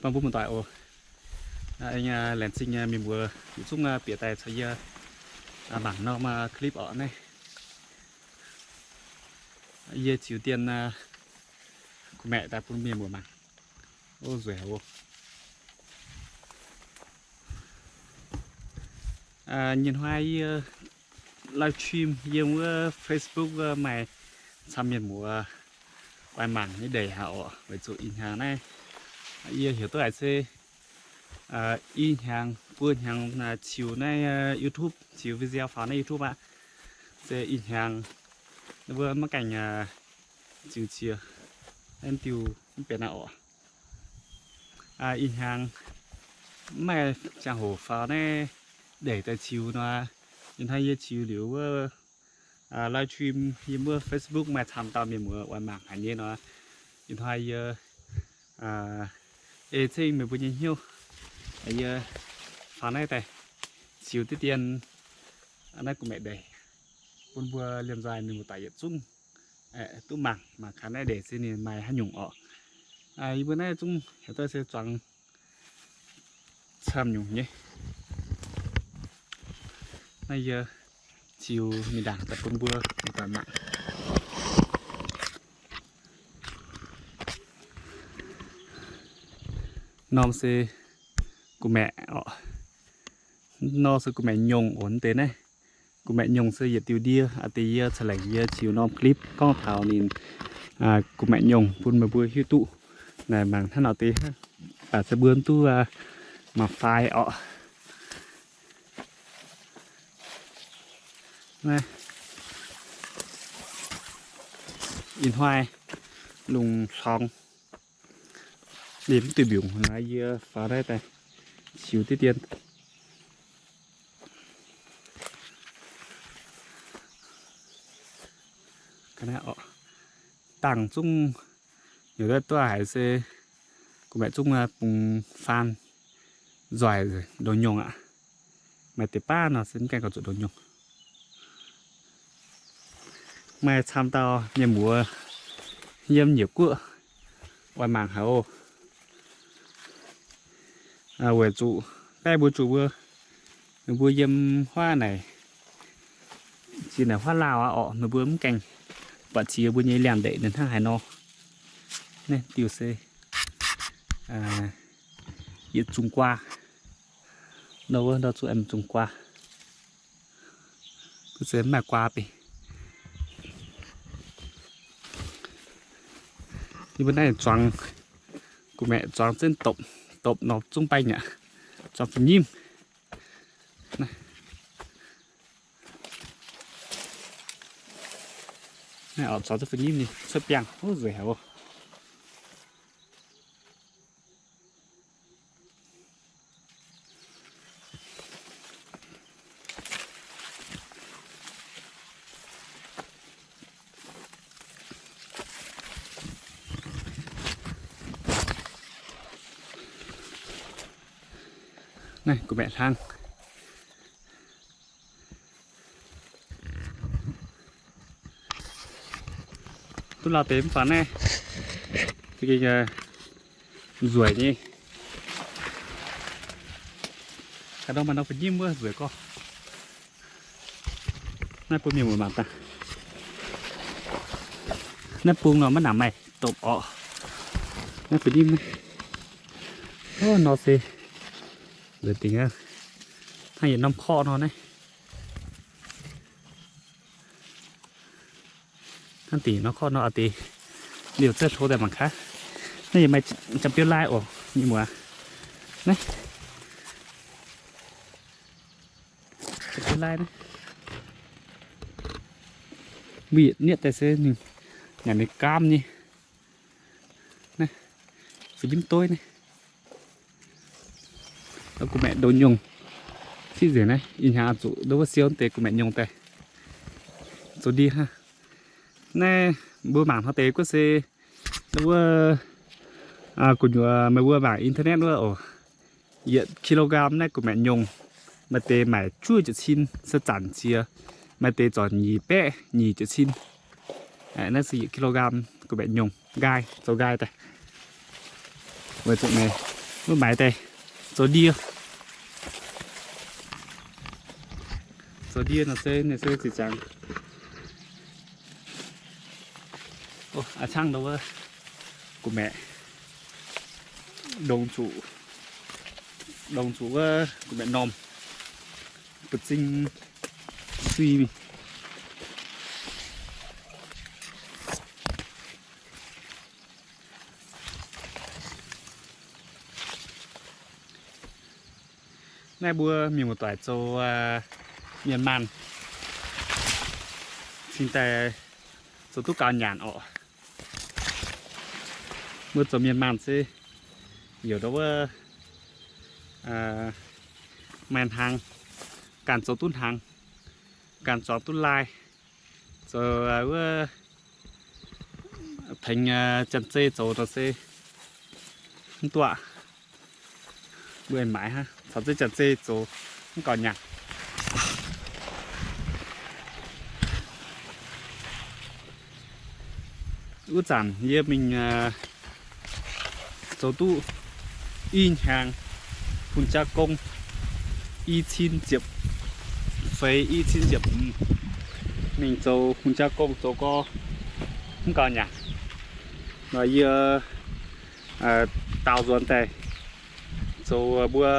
Bun mbuo muoz-doic oc. Laengz zingh mienh muoz yietc zungv bieqc daaih caux yie mangc norm clip orqc naaiv. Yie ziux dien gu'maeqc daaih bun mienh muoz mangc. O, nzueic haic oc. Nyei hnoi yie live stream yiem wuov Facebook wuov maaih camv mienh muoz oix mangc nyei ndeic haic orqc, weic zuqc ih hnyangx naaiv yie heuc duqv haic se ih hnyangx buo hnyangx ziux naaiv YouTube, ziux video faaux naaiv YouTube aqv. Se ih hnyangx wuov maiv gaengh ziux cie, naaiv diuh mv benx aqv orqc. Ih hnyangx mv maaih ziangh hoc faaux naaiv ndeic daaih ziux nor, ih hnoi yie ziux liuz wuov live stream yiem wuov Facebook maaih camv dauh mienh muoz oix mangc haic nyei nor, ih hnoi yie ei ceng meih mbuo nyei hnyouv, yie faaux naaiv daaih ziux diqv dien naaiv gu'maeqc ndeic bun mbuo liemh nzoih mienh muoz-doic yietc zungv duqv mangc, mangc gaax naaiv ndeic se ninh maaih haaix nyungc orqc. Yie mbuo naaiv zungv heuc duqv se zuangx camv nyungc nyei. Naaiv yie ziux mingh ndaangc daaih bun mbuo muoz-doic mangc. Norm se gu'maeqc orqc. Nor se gu'maeqc nyungc oc. Deix naaiv gu'maeqc nyungc se yietc diuh ndie. Aa deix yie ca'lengc yie ziux norm clip gorngv taux ninh gu'maeqc nyungc bun meih mbuo hiuv duqv naaic mangc hnangv nor deix. Baac se mbuo mv duqv mangc faix orqc. Naaiv ih hnoi lungh hlorngx, ninh mv duih mbiungc naaiv yie faaux naaiv daaih ziux diqv dien. Dangh zungv heuc duqv duqv haiz se gu'maeqc zungv bungx faan nzoih ndoqc nyungc aqv. Maaih deix baav nor se mv gaengh gauh zuqc ndoqc nyungc. Maaih camv dauh mienh muoz yiem Nyiec Guoqv oix mangc haic oc. Weic zuqc baeqv mbuo zuqc mbuo, ninh mbuo yiem huaav naaic, ziex naaic huaav laauh aqv orqc, ninh mbuo mv gaengh buatc ziex mbuo nyei liangx-ndeic ninh hnangv haaix nor. Naaiv diuh se yietc zungh guaa. Nor wuov ndau zuqc aengx zungh guaa. Kuv se mv maaih guaa bih. Yie mbuo naaiv zuangx, gu'maeqc zuangx zengv dopc, dopc nor zungv baeng aqv. Zuangx fu'nyimv. Naaiv orqc, zuangx zengv fu'nyimv nyei cuotv biangh, nzueic haic oc. Naaiv gu'maeqc hlang. Duqv lauh deix mv faaux naaiv, za'gengh nzueic nyei. Haaix ndau maaih norm fu'nyimv wuov nzueic gorx. Naaiv bun mienh muoz mangc daaih. Naaiv bung nor maiv nangc maaih dopc orqc. Naaiv fu'nyimv naaiv. Nor se nzueic dingc aqv. Hnangv yietc norm korqv nor naaiv. Hnangv dingc norm korqv nor aqv deix. Liuz zengv tov daaih mangc gaax. Naaiv yaac maaih jaa-biouv lai oc, mienh muoz. Naaiv jaa-biouv lai naaiv. Mbuo yietc nietv daaih se ninh nyanc ninh gaamv nyei. Naaiv fu'nyimv doiv naaiv. Gu'maeqc ndoqc nyungc. Sipv nzengc naaiv ih hnyangx zuqc ndau wuov siou deix gu'maeqc nyungc daaih zoux ndie hnangv. Naaiv mbuo mangc hnangv deix guoqv se ndau wuov gu'nyuoz meih mbuo mangc internet wuov oc. Yietc kilogram naaiv gu'maeqc nyungc, maaih deix maaic juov jiepc cin se zanc jiex, maaih deix zorc nyic baeqv nyic jiepc cin. Naaiv se yietc kilogram gu'maeqc nyungc nqaai, zoux nqaai daaih. Weic zuqc naaiv Wuov maaiz daaih zoux ndie. Zoux ndie nor se ninh se ziqc ziangx. A'cangv ndau wuov gu'maeqc, ndongc zuqc, ndongc zuqc wuov gu'maeqc normh, bu'zing sui mingh. Naaiv mbuo mienh muoz-doic zoux mienh maanh cingx daaih zoux duqv gaux nyanc orqc. Mbuo zoux mienh maanh se heuc ndau wuov maaih hnaangx, ganh zoux duqv hnaangx, ganh zuangx duqv lai, zoux wuov tengx janx-zei zoux nor se mv duqv. Mbuo maaiz hnangv caux zeix janx-zei zoux mv gaux nyanc. Wuov zanc yie mingh zoux duqv i hnyangx hun jaa gong, i cin ziepc feix, i cin ziepc hmz, mingh zoux hun jaa gong zoux gorx mv gaux nyanc. Nor yie daaux nzuonx daaih zoux mbuo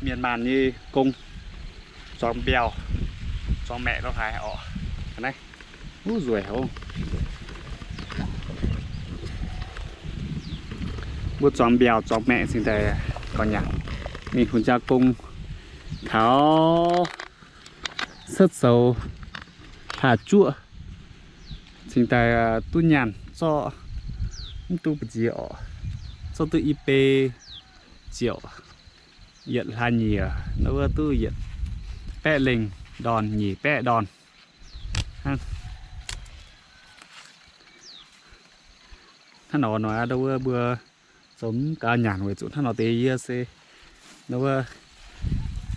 mienh maanh nyei gong, zuangx mbiauh, zuangx maeqc lo haaix orqc. Naaiv, uv, nzueic haic. Mbuo zuangx mbiauh zuangx maeqc cingx daaih gaux nyanc. Mingh hun jaa gong taux cuotv zoux hlaax juoqv cingx daaih duqv nyaanh zorqv mv duqv mbu'ziex orqc. Zorqv duqv i bei ziouc yietc hlaax nyieqc, nor wuov duqv yietc baeqv lengh ndorn, nyic baeqv ndorn. Hnangv nor nor, ndau wuov mbuo zoux mv gaux nyanc weic zuqc hnangv nor deix yie se ndau wuov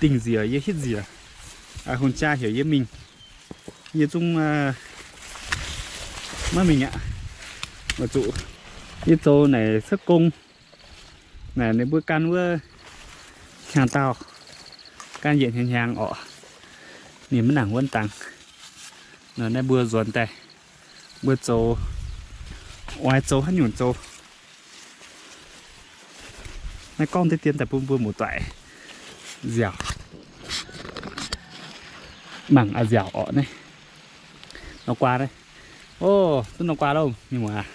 dingh nziec yie hitv nziec, hun jaa heuc yie mingh, yie zungv maiv mingh aqv. Weic zuqc yie zoux naaic cuotv gong naaic ninh mbuo gan wuov hnyangx-daauh, gan yietc hnyangx hnyangx orqc, ninh maiv nangc wuonv dangx. Naaiv mbuo nzuonx daaih, mbuo zoux, oix zoux haaix nyungc zoux. Naaiv gorngv deix dien daaih bun mbuo muoz-doic nziaauc, mangc a'nziaauc orqc naaiv. Nor guaa naaiv. O, duqv nor guaa loh mienh muoz aac.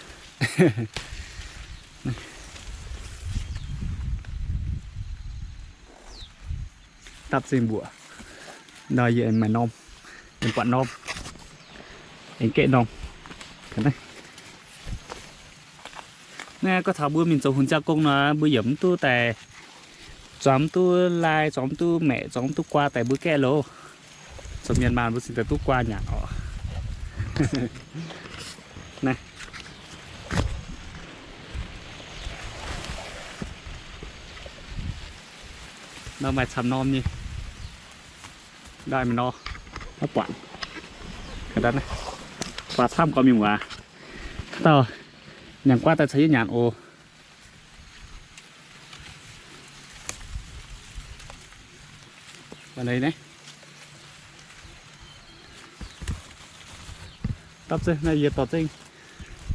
Dapv zingh mbuoqc. Nor yie aengx maaih norm, aengx buatc norm, aengx gaeqv norm. Naaiv gorngv taux mbuo mingh zoux hun jaa gong nor, mbuo yaac mv duqv daaih zuangx mv duqv lai, zuangx mv duqv maeqc, zuangx mv duqv guaa daaih mbuo gaeqv loh. Zoux mienh maanh mbuo cingx daaih duqv guaa nyanc orqc. Naaiv nor maaih camv norm nyei. Ndaaih mingh nor, maiv buatc. Buatc camv gorx mingh muoz. Dauh nyanc guaa daaih caux yie nyanc oc. Dapv zengv naaiv, yie dorh zengv,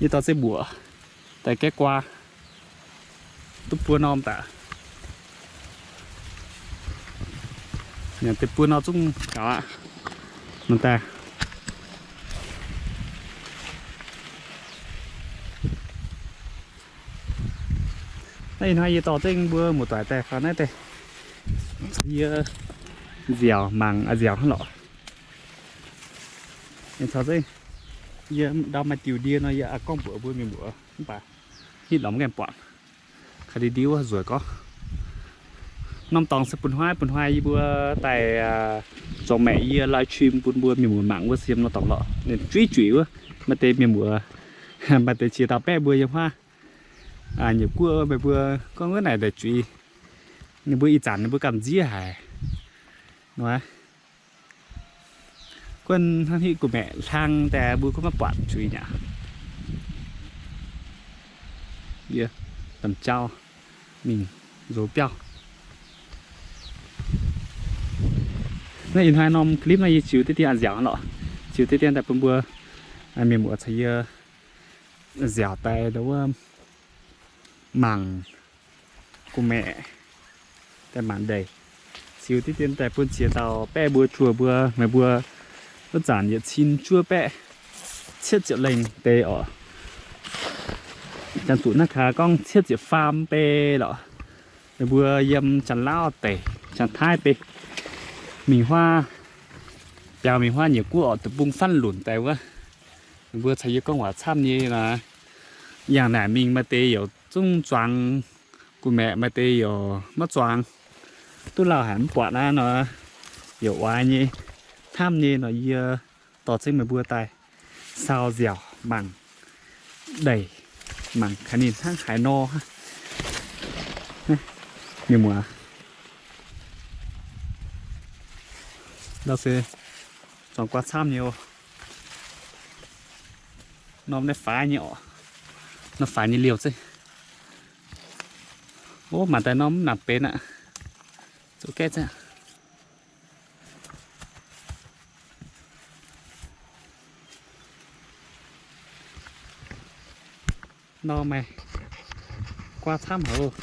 yie dorh zengv mbuoqc daaih gaeqv guaa. Duqv buo norm daaih. Nyanc deix buo norm zungv gaux aqv. Nor daaih. Naaiv ih hnoi yie dorh zengv mbuo muoz-doic daaih faaux naaiv daaih, yie nziaauc mangc a'nziaauc hnangv lorqc. Caux zengv yie ndau maaih diuh ndie nor, yie aqc gorngv mbuox mbuo mienh muoz mv baac hitv lorz mv gaengh buatc. Kaax ndie ndie wuov nzueic gorngv. Norm dorngx se bun hnoi bun hnoi yie mbuo daaih zuangx maeqc yie live stream bun mbuo mienh muoz mangc wuov se yiem norm dorngx lorqc. Ninh juiv juic wuov, maaih deix mienh muoz, maaih deix qiex dauh baeqv mbuo yiem huaav, nyiec guoqv meih mbuo gorngv wuov naaic daaih juiz. Ninh mbuo ih zanc ninh mbuo gamh nziev haic. Nor, guanh hnangv hitv gu'maeqc hlang daaih mbuo gorngv maiv buatc juiz nyei. Yie domh jauv mingh. nzox biauv. Naaiv ih hnoi norm clip naaiv yie ziux diqv dien nziaauc lorqc. Ziux diqv dien daaih bun mbuo mienh muoz caux yie nziaauc daaih wuov mangc gu'maeqc daaih mangc ndeic. Ziux diqv dien daaih bun ziex dauh baeqv mbuo juoh mbuo, meih mbuo wuov zanc yietc cin juov baeqv cietv ziepc lengh deix oc. Janx-zuqc naaiv kaax gorngv cietv ziepc faam bei lorqc. Meih mbuo yiem Janx-Lauv deic, Janx-Taiv bei, mingh huaav, biaux mingh huaav nyiec guoqv oc, deic-bung faanv lunc daaih wuov. Meih mbuo caux yie gorngv waac camv nyei nor, yangh naaic mingh maaih deix youc zungv zuangx gu'maeqc, maaih deix youc maiv zuangx. Duqv lauh haic mv buatc naaiv nor, youc oix nyei, hnamv nyei nor yie dorh zengv meih mbuo daaih sau nziaauc mangc ndeic, mangc gaax ninh hnangv haaix nor. Mienh muoz, ndau se zuangx guaav camv nyei oc. Norm naaiv faix nyei oc. Norm faix nyei liouh zeiv. Ov, mangc daaih norm mv nangc benx aqv. Zoux gaeqv zaqv. Nor maaih guaav camv haic oc.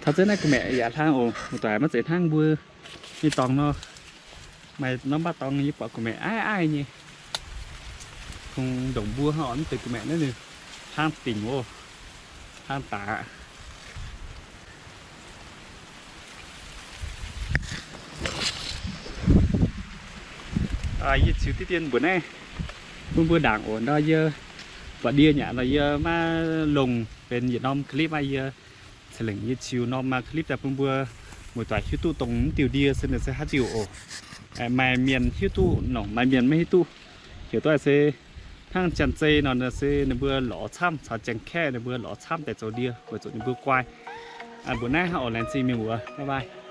Taux zengv naaiv gu'maeqc yaac hlang oc. Muoz-doic maiv zeiz hnangv mbuo nyei dorngx nor. Maaih norm baav dorngx yie buatc gu'maeqc aiv aiv nyei. Kungx ndongc mbuo hnangv oc, mv deix gu'maeqc naaiv ninh hlang dingc oc. Hlang daaih. Yie ziux diqv dien mbuoqc naaiv bun mbuo ndaangc oc. Nor yie buatc ndie nyaqc nor yie maiv longc benx yietc norm clip aqv. Yie ceix lengc yie ziux norm clip daaih bun mbuo muoz-doic hiuv duqv dongh mv diuh ndie se ninh se haaix diuh oc. Maaih mienh hiuv duqv nor, maaih mienh maiv hiuv duqv. Heuc duqv se hnangv Janx-Zei nor se ninh mbuo lorz camv, caux Janx-Kaeqv ninh mbuo lorz camv daaih zoux ndie weic zuqc ninh mbuo guai. Mbuoqc naaiv hnangv oc, laengz zingh mienh muoz, bye bye.